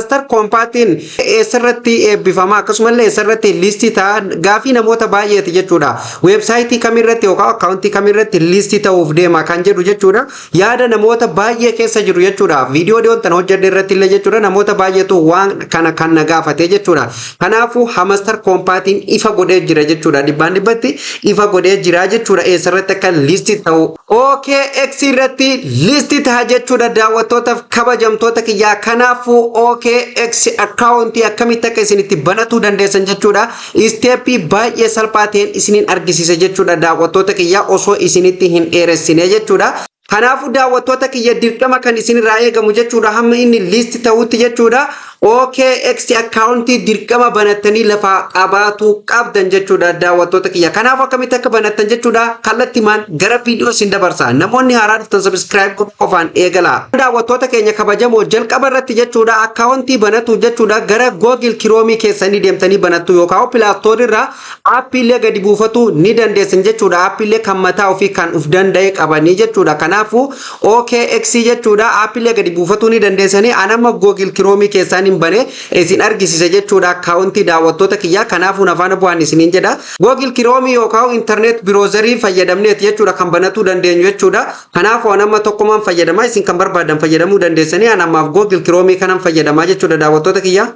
Hamster Kombatiin eessarratti eebbifama, akkasumallee eessarratti list ta'a, gaafii namoota baay'eeti jechuudha. Weebsaayitii kamirratti yookaan akkaawuntii kamirratti list ta'uuf deema kan jedhu jechuudha. Yaada namoota baay'ee keessa jiru jechuudha. Viidiyoo dhiyoon tan hojjedhe irratti illee jechuudha, namoota baay'eetu waan kana kan na gaafate jechuudha. Kanaafuu Hamster Kombatiin ifa godhee jira jechuudha. Dhibbaan dhibbatti ifa godhee jira jechuudha, eessarratti akka list ta'u. OKX irratti list ta'a jechuudha, daawwattootaaf kabajamtoota kiyyaa. Kanaafuu OKX akkaawuntii akkamitti akka isin itti banatuu dandeessan jechuudha. Step baay'ee salphaa ta'een isiniin argisiisa jechuudha, daawwattoota kiyyaa, osoo isinitti hin dheeressine jechuudha. Kanaafuu daawwattoota kiyya, dirqama kan isinirraa eegamu jechuudha, hamma inni list ta'utti jechuudha, OKX akkaawuntii dirqama banattanii lafa qabaatuu qabdan jechuudha, daawwattoota kiyya. Kanaafuu akkamitti akka banattan jechuudha, kallattimaan gara viidiyoo isin dabarsa. Namoonni haaraa dhuftan subscribe godhuu qofaan eegala. Daawwattoota keenya kabajamoo, jalqaba irratti jechuudha, akkaawuntii banatu jechuudha, gara Google Chrome keessanii deemtanii banattu yookaan Play Store irraa aappiilee gadi buufatu ni dandeessan jechuudha. Aappiilee kan mataa ofii kan uf danda'e qabanii jechuudha. Kanaafuu OKX jechuudha, aappiilee gadi buufatuu ni dandeessanii. Anamma Google Chrome keessaan hin bane isin argisiisa jechuudha akkaawuntii, daawwattoota kiyyaa. Kanaafuu nafaan bu'aan isiniin jedha. Google Chrome yookaan internet browser fayyadamneeti jechuudha kan banatuu dandeenyu jechuudha. Kanaafuu anamma tokkumaan fayyadamaa, isin kan barbaadan fayyadamuu dandeessanii. Anammaaf Google Chrome kanan fayyadamaa jechuudha, daawwattoota kiyyaa.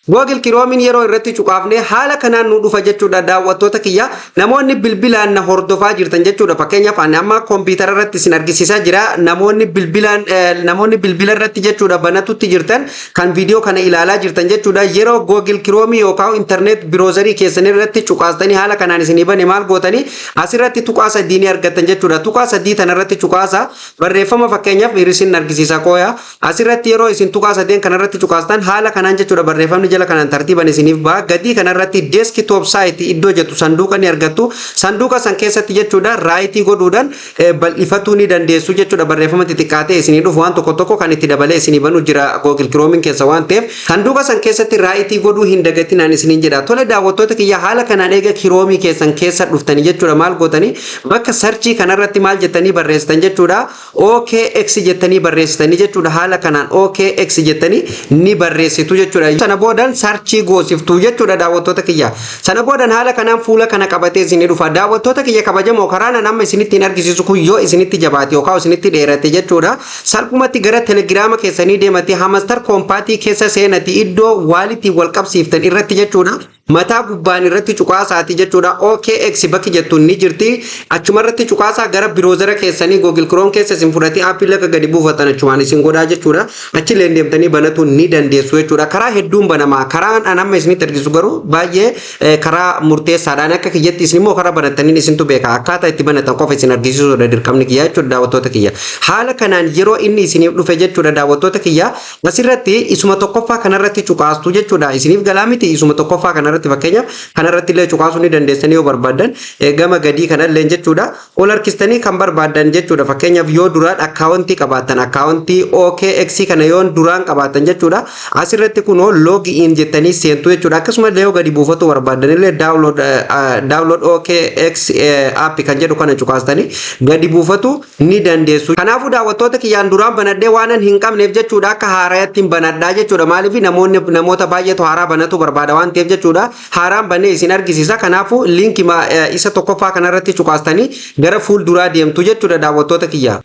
Google Chrome yeroo irratti cuqaafne haala kanaan nu dhufa jechuudha, daawwattoota kiyya. Namoonni bilbilaan na hordofaa jirtan jechuudha, fakkeenyaaf ani amma kompiitara irratti isin argisiisaa jira. Namoonni bilbilaan, namoonni bilbila irratti jechuudha banatutti jirtan, kan viidiyoo kana ilaalaa jirtan jechuudha, yeroo Google Chrome yookaan internet browser keessan irratti cuqaastanii haala kanaan isinii bane, maal gootanii? Asirratti tuqaa sadii ni argattan jechuudha. Tuqaa sadii tanarratti cuqaasa. Barreeffama fakkeenyaaf isin argisiisa qooya. Asirratti yeroo isin tuqaa sadeen kanarratti cuqaastan haala kanaan jechuudha, barreeffamni jala kanaan tartiiban isiniif ba'a. Gadii kanarratti desktop site iddoo jettu sanduuqa ni argattu. Sanduuqa san keessatti jechuudha, right godhuudhaan bal'ifatuu ni dandeessu jechuudha. Barreeffama xixiqqaatee isinii dhufu waan tokko tokko kan itti dabalee isinii banu jira Google Chrome keessa waan ta'eef, sanduuqa san keessatti right godhuu hin dagatinaan isiniin jedha. Tole daawwattoota kiyya, haala kanaan eega Chrome keessan keessa dhuftanii jechuudha, maal gootanii? Bakka search kanarratti maal jettanii barreessitan jechuudha? OKX jettanii barreessitanii jechuudha. Haala kanaan OKX jettanii ni barreessitu jechuudha. Sana boodan search goosiftu jechuudha, daawwattoota kiyya. Sana boodan haala kanaan fuula kana qabatee isinii dhufa. Daawwattoota kiyya kabajamoo, karaa amma isinitti hin argisiisu kun yoo isinitti jabaate yookaan isinitti dheerate jechuudha, salphumatti gara Telegiraama keessanii deematti, Hamster Kombat keessa seenati, iddoo wallet wal qabsiiftan irratti jechuudha, mataa gubbaan irratti cuqaasaati jechuudha. OKX bakki jettu ni jirti. Achuma irratti cuqaasaa, gara browser keessanii Google Chrome keessa isin fudhatee aappii lafa gadi buufatan achumaan isin godhaa jechuudha. Achillee deemtanii banatu ni dandeessu jechuudha. Karaa hedduun banamaa. Karaan an amma isinitti argisu garuu baay'ee karaa murteessaadhaan akka kiyyatti. Isin immoo karaa banattaniin isintu beeka. Akkaataa itti banatan qofa isin argisiisuudha dirqamni kiyya jechuudha, daawwattoota kiyya. Haala kanaan yeroo inni isiniif dhufe jechuudha, daawwattoota kiyya, asirratti isuma tokkoffaa kanarratti cuqaastu jechuudha. Isiniif galaa miti? Isuma tokkoffaa kanarratti, fakkeenyaaf kanarratti illee cuqaasuu ni dandeessanii yoo barbaaddan, gama gadii kanallee jechuudha, ol harkistanii kan barbaaddan jechuudha. Fakkeenyaaf yoo duraan akkaawuntii qabaattan, akkaawuntii OKX kana yoo duraan qabaattan jechuudha, asirratti kunoo log in jettanii seentu jechuudha. Akkasuma illee yoo gadi buufatu barbaaddan illee download OKX app kan jedhu kana cuqaastanii gadi buufatu ni dandeessu. Kanaafuu daawwattoota kiyyaan, duraan banadhee waan hin qabneef jechuudha, akka haaraatti hin banadhaa jechuudha. Maaliif? Namoonni, namoota baay'eetu haaraa banatu barbaada waan ta'eef jechuudha, haaraan banee isin argisiisa. Kanaafuu link isa tokkoffaa kanarratti cuqaastanii gara fuulduraa deemtu jechuudha, daawwattoota kiyya.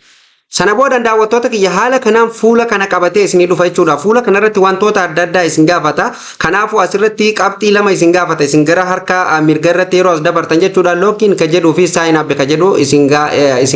Sana booda daawwattoota kiyya, haala kanaan fuula kana qabatee isinii dhufa jechuudha. Fuula kanarratti wantoota adda addaa isin gaafata. Kanaafuu asirratti qabxii lama isin gaafata. Isin gara harka mirga irratti yeroo as dabartan jechuudha, login ka jedhuu fi sign up ka jedhu isin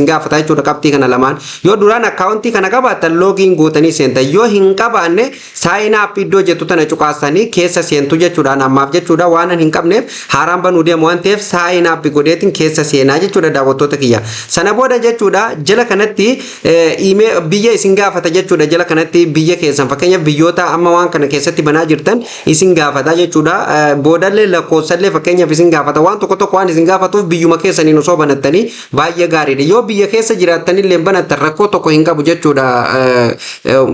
gaafata jechuudha, qabxii kana lamaan. Yoo duraan akkaawuntii kana qabaattan login gootanii seentan. Yoo hin qabaanne sign up iddoo jettu tana cuqaasanii keessa seentu jechuudha. Ammaaf jechuudha, waan hin qabneef, haaraan banuu deemu waan ta'eef, sign up godheetiin keessa seenaa jechuudha, daawwattoota kiyya. Sana booda jechuudha, jala kanatti biyya isin gaafata jechuudha. Jala kanatti biyya keessan, fakkeenyaaf biyyoota amma waan kana keessatti banaa jirtan isin gaafata jechuudha. Boodallee lakkoofsallee fakkeenyaaf isin gaafata. Waan tokko tokko waan isin gaafatuuf biyyuma keessaniin osoo banattanii baay'ee gaariidha. Yoo biyya keessa jiraattanillee banattan rakkoo tokko hin qabu jechuudha.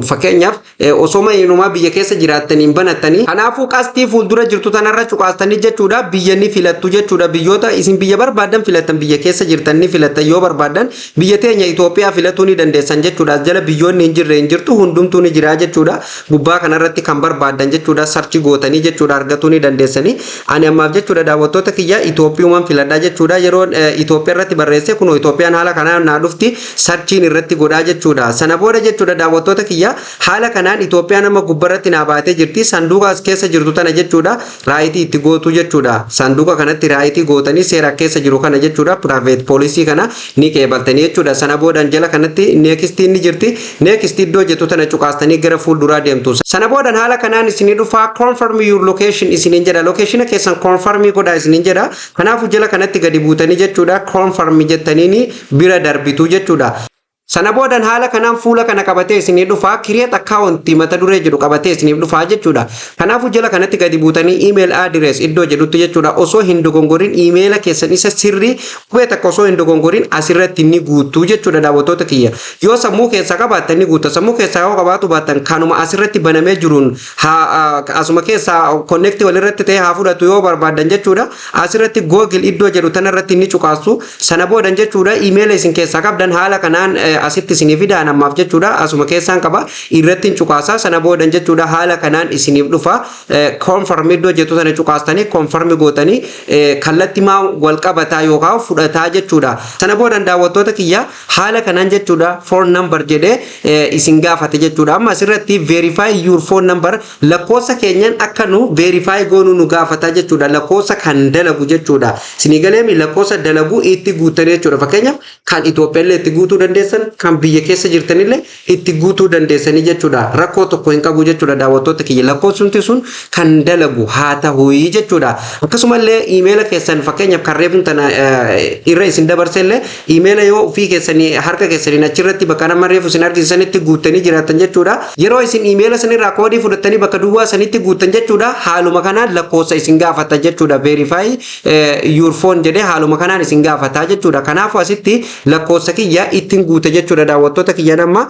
Fakkeenyaaf osoma inumaa biyya keessa jiraattaniin banattanii. Kanaafuu qastii fuuldura jirtu tanarra cuqaastanii jechuudha, biyya ni filattu jechuudha. Biyyoota isin biyya barbaadan filattan, biyya keessa jirtan ni filattan. Yoo barbaadan biyya teenya Itoophiyaa filatuu ni. dandeessan jechuudha. As jala biyyoonni hin jirre hin jirtu, hundumtuu ni jira jechuudha. Gubbaa kanarratti kan barbaaddan jechuudha, search gootanii jechuudha, argatuu ni dandeessanii. Ani ammaaf jechuudha, daawwattoota kiyya, Itoophiyumaan filadhaa jechuudha. Yeroon Itoophiyaa irratti barreesse, kunoo Itoophiyaan haala kanaan naa dhufti, searchiin irratti godhaa jechuudha. Sana booda jechuudha, daawwattoota kiyya, haala kanaan Itoophiyaan amma gubbarratti naa baatee jirti. Sanduuqa as keessa jirtu tana jechuudha, right itti gootu jechuudha. Sanduuqa kanatti right gootanii seera keessa jiru kana jechuudha, privacy policy kana ni qeebaltanii jechuudha. Sana boodan jala kanatti nextiin ni jirti. Next iddoo jettu tana cuqaastanii gara fuulduraa deemtu. Sana boodan haala kanaan isinii dhufaa, "Confirm your location" isiniin jedha. Locationa keessan confirm godhaa isiniin jedha. Kanaafuu jala kanatti gadi buutanii jechuudha, confirm jettaniini bira darbitu jechuudha. Sana boodan haala kanaan fuula kana qabatee isinii dhufaa, "Create account" mata duree jedhu qabatee isiniif dhufaa jechuudha. Kanaafuu jala kanatti gadi buutanii email address iddoo jedhutti jechuudha, osoo hin dogongorin emaila keessan isa sirrii, qubee takka osoo hin dogongorin asirratti ni guutuu jechuudha, daawwattoota kiyya. Yoo sammuu keessaa qabaattan ni guutta, sammuu keessaa yoo qabaatu baattan kanuma asirratti banamee jiruun haa asuma keessaa connect walirratti ta'ee haa fudhatu yoo barbaaddan jechuudha. Asirratti Google iddoo jedhu tanarratti ni cuqaasu. Sana boodan jechuudha, emaila isin keessaa qabdan haala kanaan asitti isinii fidaan. Ammaaf jechuudha, asuma keessaan qaba, irratti hin cuqaasaa. Sana boodan jechuudha, haala kanaan isiniif dhufa. Confirm iddoo jettu sana cuqaastanii confirm gootanii kallattii maa wal qabataa yookaan fudhataa jechuudha. Sana boodan, daawwattoota kiyya, haala kanaan jechuudha, phone number jedhee isin gaafate jechuudha. Amma asirratti verify your phone number, lakkoofsa keenyan akka nu verify goonuu nu gaafata jechuudha. Lakkoofsa kan dalagu jechuudha. Isinii galeemi? Lakkoofsa dalagu itti guutanii jechuudha. Fakkeenyaaf kan Itoophiyaallee itti guutuu dandeessan, kan biyya keessa jirtanillee itti guutuu dandeessanii jechuudha. Rakkoo tokko hin qabu jechuudha, daawwattoota kiyya. Lakkoofsumti sun kan dalagu haa ta'uu jechuudha. Akkasumallee emaila keessan, fakkeenyaaf kan reefuun tana irra isin dabarsellee, emaila yoo ofii keessanii harka keessaniin achirratti bakka nama reefu isin argisiisanitti guuttanii jiraatan jechuudha. Yeroo isin emaila sanirraa koodii fudhattanii bakka duwwaa sanitti guuttan jechuudha. Haaluma kanaan lakkoofsa isin gaafata jechuudha. "Verify your phone" jedhee haaluma kanaan isin gaafata jechuudha. Kanaafuu asitti lakkoofsa kiyya ittiin guute jechuudha, daawwattoota kiyya. Amma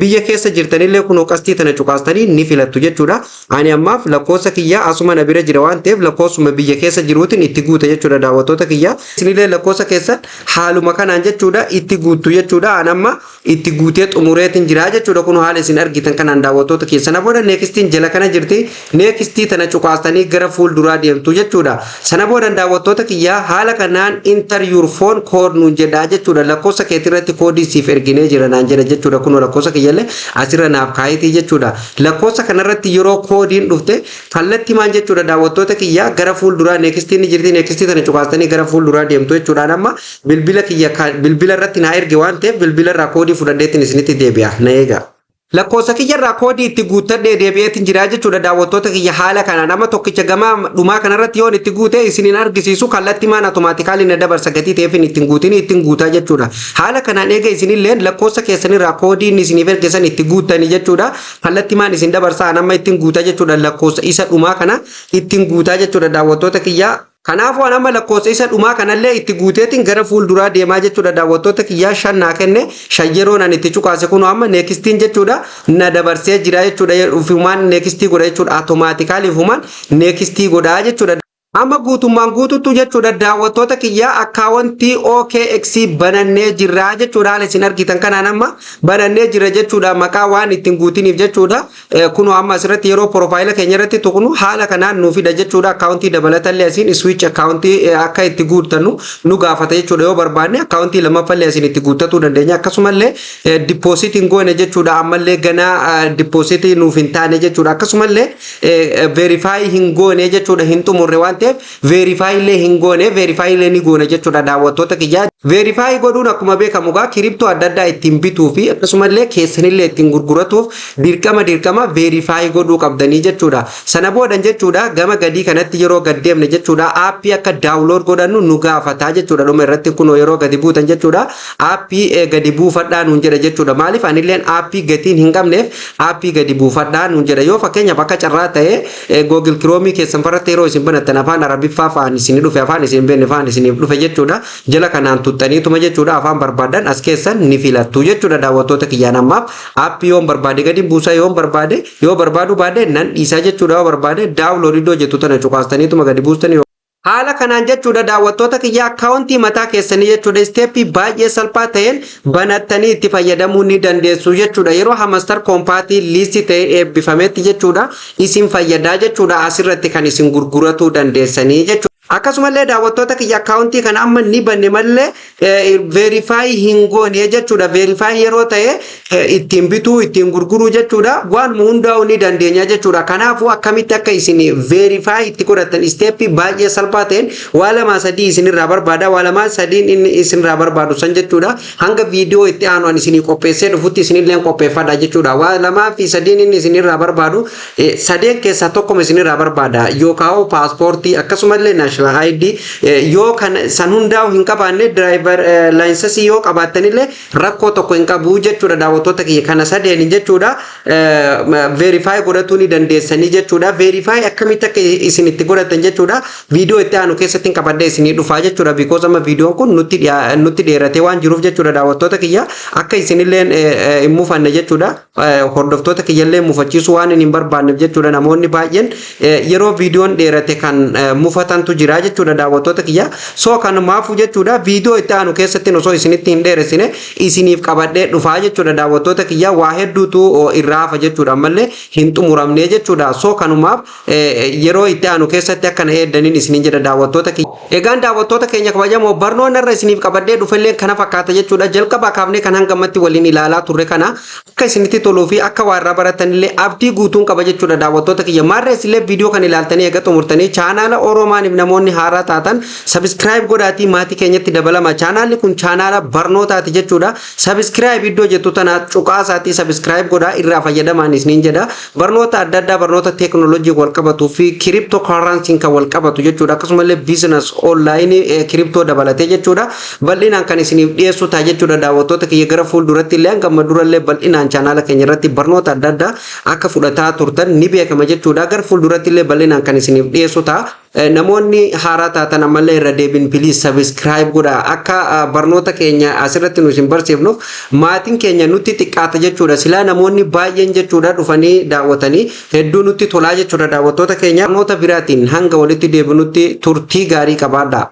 biyya keessa jirtanillee kunoo qastii tana cuqaastanii ni filattu jechuudha. Ani ammaaf lakkoofsa kiyya asuma na bira jira waan ta'eef lakkoofsuma biyya keessa jiruutiin itti guute jechuudha, daawwattoota kiyya. Isinillee lakkoofsa keessan haaluma kanaan jechuudha, itti guuttu jechuudha. Ani amma itti guutee xumureetiin jira jechuudha. Kun haala isin argitan kanaan, daawwattoota kiyya. Sana booda nextiin jala kana jirti. Nextii tana cuqaastanii gara fuulduraa deemtu jechuudha. Sana booda, daawwattoota kiyya, haala kanaan "Enter your phone code" nuun jedhaa jechuudha. Lakkoofsa keetirratti koodii siif erginee jira naan jedha jechuudha. Kun lakkoofsa kiyyallee asirra naaf kaayitii jechuudha. Lakkoofsa kanarratti yeroo koodiin dhufte kallattii maan jechuudha, daawwattoota kiyya, gara fuulduraa nextiin ni jirti. Nextii tana cuqaastanii gara fuulduraa deemtu jechuudha. Amma bilbila kiyya bilbila irratti naa erge waan ta'eef bilbila irraa koodii fudhadheetiin isinitti deebi'a. Na eega. Lakkoofsa kiyyarraa koodii itti guuttadhee deebi'eetiin jira jechuudha, daawwattoota kiyya. Haala kanaan amma tokkicha gama dhumaa kanarratti yoon itti guute isiniin argisiisu, kallattii maan automatically na dabarsa gatii ta'eef ittiin guutin ittiin guutaa jechuudha. Haala kanaan eega isinillee lakkoofsa keessanirraa koodii inni isiniif ergesan itti guuttanii jechuudha. Kallattii maan isin dabarsa. Amma ittiin guutaa jechuudha, lakkoofsa isa dhumaa kana ittiin guutaa jechuudha, daawwattoota kiyya. Kanaafuu an amma lakkoofsa isa dhumaa kanallee itti guuteetiin gara fuulduraa deemaa jechuudha, daawwattoota kiyyaa. Shan naa kenne. Shan yeroon ani itti cuqaase, kun amma nextiin jechuudha, na dabarsee jira jechuudha. Ufumaan nextii godha jechuudha, automatically ufumaan nextii godhaa jechuudha. Amma guutummaan guututtu jechuudha, daawwattoota kiyyaa, accountii OKX banannee jirra jechuudha. Haala isin argitan kanaan amma banannee jira jechuudha. Maqaa waan ittiin guutiniif jechuudha. Kunoo amma asirratti yeroo profile keenya irratti tuqnu haala kanaan nuu fida jechuudha. Accountii dabalatallee asiin switch accountii akka itti guuttannu nu gaafata jechuudha. Yoo barbaanne accountii lammaffallee asiin itti guuttatuu dandeenya. Akkasumallee depositiin goone jechuudha. Ammallee ganaa depositii nuuf hin taane jechuudha. Akkasumallee verify hin goone jechuudha. Hin xumurre waan ta'eef verify illee hin goone, verify illee ni goone jechuudha, daawwattoota kiyyaa. Verify godhuun akkuma beekamu gaa crypto adda addaa ittiin bituu fi akkasumallee keessanillee ittiin gurguratuuf dirqama dirqama verify godhuu qabdanii jechuudha. Sana boodan jechuudha, gama gadii kanatti yeroo gad deemne jechuudha, appii akka download godhannu nu gaafataa jechuudha. Dhuma irratti kunoo yeroo gadi buutan jechuudha, appii gadi buufadhaa nuun jedha jechuudha. Maaliif anilleen appii gatiin hin qabneef appii gadi buufadhaa nuun jedha. Yoo fakkeenyaaf akka carraa ta'ee Google Chrome keessan farratti yeroo isin banattan afaan Arabiffaa fa'aan isin dhufe, afaan isin beekne fa'aan isiniif dhufe jechuudha. Jala kanaan tuxxaniituma jechuudha, afaan barbaadan as keessan ni filattu jechuudha, daawwattoota kiyyaan. Ammaaf appii yoon barbaade gadi buusaa, yoon barbaade, yoo barbaadu baade nan dhiisaa jechuudha. Yoo barbaade download iddoo jettu tana cuqaastaniituma gadi buustanii. Haala kanaan jechuudha, daawwattoota kiyya, akkaawuntii mataa keessanii jechuudha step baay'ee salphaa ta'een banattanii itti fayyadamuu ni dandeessu jechuudha. Yeroo Hamster Kombat list ta'ee eebbifametti jechuudha isin fayyadaa jechuudha, asirratti kan isin gurguratuu dandeessanii jechuudha. Akkasumallee, daawwattoota kiyya, akkaawuntii kana amma ni banne malee verify hin goone jechuudha. Verify yeroo ta'e ittiin bituu, ittiin gurguruu jechuudha. Waan hundaa'uu ni dandeenya jechuudha. Kanaafuu akkamitti akka isin verify itti godhatan step baay'ee salphaa ta'een waa lamaa sadii isinirraa barbaada. Waa lamaa sadiin inni isinirraa barbaadu san jechuudha. Hanga viidiyoo itti aanu ani isinii qopheessee dhufutti isinillee qopheeffadha jechuudha. Waa lamaa fi sadiin inni isinirraa barbaadu sadeen keessaa tokkoma isinirraa barbaada. Yookaan paaspoortii, akkasumallee national ID, yoo kan san hundaa'u hin qabaanne driver license yoo qabaattanillee rakkoo tokko hin qabu jechuudha. Daawwattoota kiyya, kana sadeen jechuudha verify godhatuu ni dandeessanii jechuudha. Verify akkamitti akka isin itti godhatan jechuudha viidiyoo itti aanu keessatti hin qabadhee isinii dhufaa jechuudha, because amma viidiyoon kun nutti dheeratee waan jiruuf jechuudha. Daawwattoota kiyya, akka isinillee hin mufanne jechuudha, hordoftoota kiyyallee mufachiisuu waan hin barbaanneef jechuudha. Namoonni baay'een yeroo viidiyoon dheerate kan mufatantu jira jechuudha, daawwattoota kiyya. So kanumaafu jechuudha viidiyoo itti aanu keessatti osoo isinitti hin dheeressine isiniif qabadhee dhufaa jechuudha. Daawwattoota kiyya, waa hedduutu irraa hafa jechuudha, ammallee hin xumuramne jechuudha. So kanumaaf yeroo itti aanu keessatti akkana eeddaniin isiniin jedha, daawwattoota kiyya. Egaan, daawwattoota keenya kabajamoo, barnoonni irra isiniif qabadhee dhufellee kana fakkaata jechuudha. Jalqabaa kaafnee kan hangammatti waliin ilaalaa turre kana akka isinitti toluu fi akka waa irraa baratanillee abdii guutuun qaba jechuudha, daawwattoota kiyya. Maarrees illee viidiyoo kan ilaaltanii eega xumurtanii chaanaala Oroomaaniif namoonni haaraa taatan subscribe godhaatii maatii keenyatti dabalama. Chaanaalli kun chaanaala barnootaati jechuudha. Subscribe iddoo jettu tana cuqaasaatii subscribe godhaa irraa fayyadamaan isiniin jedha. Barnoota adda addaa, barnoota teeknooloojii wal qabatuu fi crypto currencyn kan wal qabatu jechuudha. Akkasumallee business online crypto dabalatee jechuudha. Bal'inaan kan isiniif dhiyeessu ta'a jechuudha, daawwattoota kiyya. Gara fuulduratti illee hanga durallee bal'inaan chaanaala keenya irratti barnoota adda addaa akka fudhataa turtan ni beekama jechuudha. Gara fuulduratti illee bal'inaan kan isiniif dhiyeessu ta'a. Namoonni haaraa taatan ammallee irra deebiin please subscribe godha. Akka barnoota keenya asirratti nu isin barsiifnuuf maatiin keenya nutti xiqqaata jechuudha. Silaa namoonni baay'een jechuudha dhufanii daawwatanii hedduu nutti tolaa jechuudha, daawwattoota keenya. Barnoota biraatiin hanga walitti deebinutti turtii gaarii qabaadha.